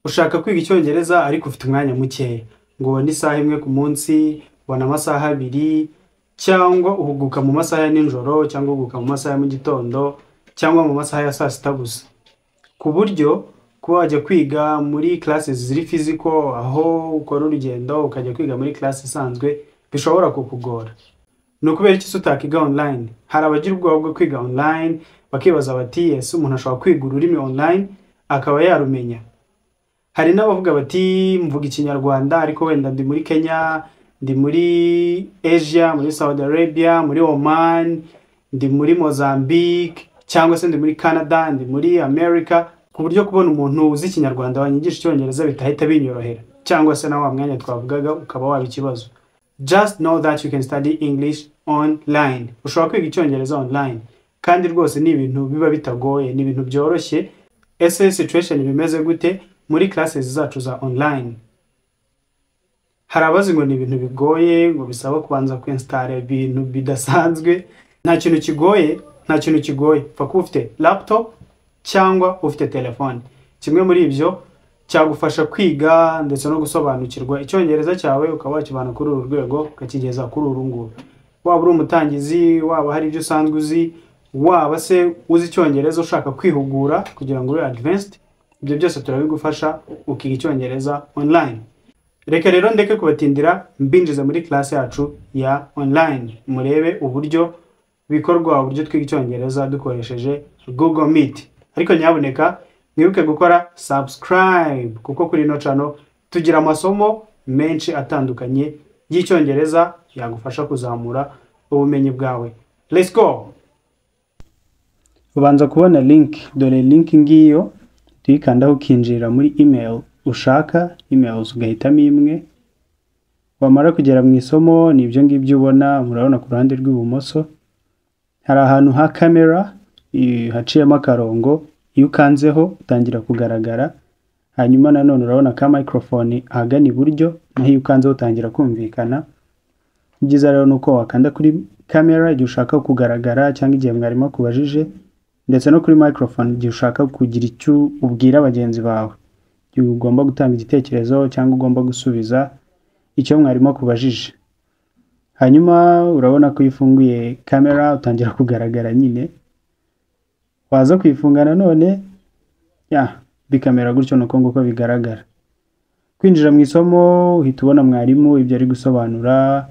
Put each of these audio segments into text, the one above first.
Ushaka kwiga Icyongereza ariko ufite umwanya mukeya, ngo ubone isaha imwe ku munsi, ubona amasaha 2, cyangwa uhuguka mu masaha ya nijoro, cyangwa uhuguka mu masaha ya mu gitondo, cyangwa mu masaha ya saa sita gusa, ku buryo kuba wajya kwiga muri classes ziri physical, aho ukora urugendo ukajya kwiga muri class isanzwe, bishobora kukugora. Ni ukubera iki se utakiga online? Hari abagira ubwoba bwo kwiga online, bakibaza bati: "Ese umuntu ashobora kwiga ururimi online akaba yarumenya?" Hari n'abavuga bati: "Mvuga Ikinyarwanda, ariko wenda ndi muri Kenya, ndi muri Asia, muri Saudi Arabia, muri Oman, ndi muri Mozambique, cyangwa se ndi muri Canada, ndi muri America, ku buryo kubona umuntu uzi Ikinyarwanda wanyigisha Icyongereza bitahita binyorohera", cyangwa se na wa mwanya twavugaga ukaba waba ikibazo. Just know that you can study English online. Ushobora kwiga Icyongereza online, kandi rwose ni ibintu biba bitagoye, ni ibintu byoroshye. Ese situation bimeze gute muri classes zacu za online? Hari abazi ngo ni ibintu bigoye, ngo bisaba kubanza kwinstalla ibintu bidasanzwe. Nta kintu kigoye, nta kintu kigoye. Upfa kuba ufite laptop cyangwa ufite telefone. Kimwe muri ibyo cyagufasha kwiga ndetse no gusobanukirwa Icyongereza cyawe, ukaba wakivana kuri uru rwego ukakigeza kuri uru nguru. Waba uri umutangizi, waba hari ibyo usanzwe uzi, waba se uzi Icyongereza ushaka kwihugura kugira ngo ube advanced, ibyo byose turabigufasha ukiga Icyongereza online. Reka rero ndeke kubatindira, mbinjiza muri class yacu ya online, murebe uburyo bikorwa, uburyo twiga Icyongereza dukoresheje Google Meet. Ariko nyabuneka mwibuke gukora subscribe, kuko kuri ino channel tugira amasomo menshi atandukanye y'Icyongereza yagufasha kuzamura ubumenyi bwawe. Let's go! Ubanza kubona link. Dore link ngiyo, tuyikandaho ukinjirira muri email ushaka, emails ugahitamo imwe. Wamara kugera mu isomo, ni ibyo ngibyo ubona. Murabona ku ruhande rw'ibumoso hari ahantu ha kamera haciyemo akarongo, iyo ukanzeho utangira kugaragara. Hanyuma nanone urabona ka microphone ahagana iburyo, naho iyo ukanzeho utangira kumvikana. Ibyiza rero ni uko wakanda kuri kamera igihe ushaka kugaragara cyangwa igihe mwarimu akubajije, ndetse no kuri microphone igihe ushaka kugira icyo ubwira bagenzi bawe, igihe ugomba gutanga igitekerezo cyangwa ugomba gusubiza icyo mwarimu akubajije. Hanyuma urabona ko iyo ufunguye kamera utangira kugaragara nyine, waza kuyifunga nanone ya bikamera gutyo, nuko nguko bigaragara. Kwinjira mu isomo, uhita ubona mwarimu ibyo ari gusobanura.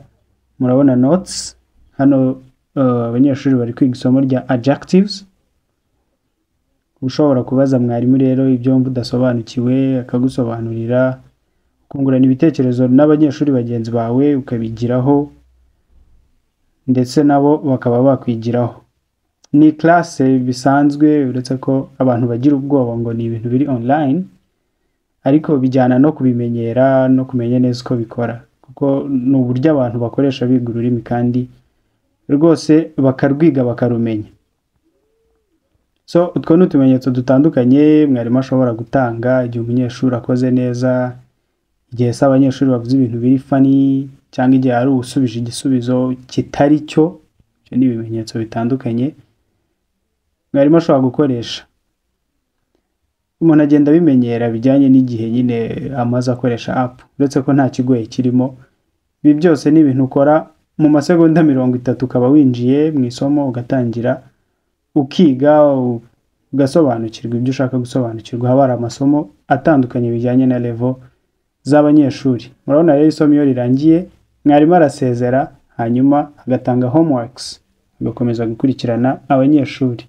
Murabona notes hano, abanyeshuri bari kwiga isomo rya adjectives. Ushobora kubaza mwarimu rero ibyo wumva udasobanukiwe, akagusobanurira, kungurana ibitekerezo n'abanyeshuri bagenzi bawe, ukabigiraho ndetse nabo bakaba bakwigiraho. Ni classe bisanzwe, uretse ko abantu bagira ubwoba ngo ni ibintu biri online, ariko bijyana no kubimenyera no kumenya neza uko bikora, kuko ni uburyo abantu bakoresha biga ururimi kandi rwose bakarwiga bakarumenya. So utwo ni utumenyetso dutandukanye mwarimu ashobora gutanga igihe umunyeshuri akoze neza, igihe se abanyeshuri bavuze ibintu biri funny, cyangwa igihe hari usubije igisubizo kitari cyo. Ibyo ni ibimenyetso bitandukanye mwarimu ashobora gukoresha. Umuntu agenda abimenyera bijyanye n'igihe nyine amaze akoresha app, uretse ko nta kigoye kirimo. Ibi byose ni ibintu ukora mu masegonda 30, ukaba winjiye mu isomo, ugatangira ukiga, ugasobanukirwa ibyo ushaka gusobanukirwa. Haba hari amasomo atandukanye bijyanye na level z'abanyeshuri. Murabona rero, isomo iyo rirangiye mwarimu arasezera, hanyuma agatanga homeworks, agakomeza gukurikirana abanyeshuri.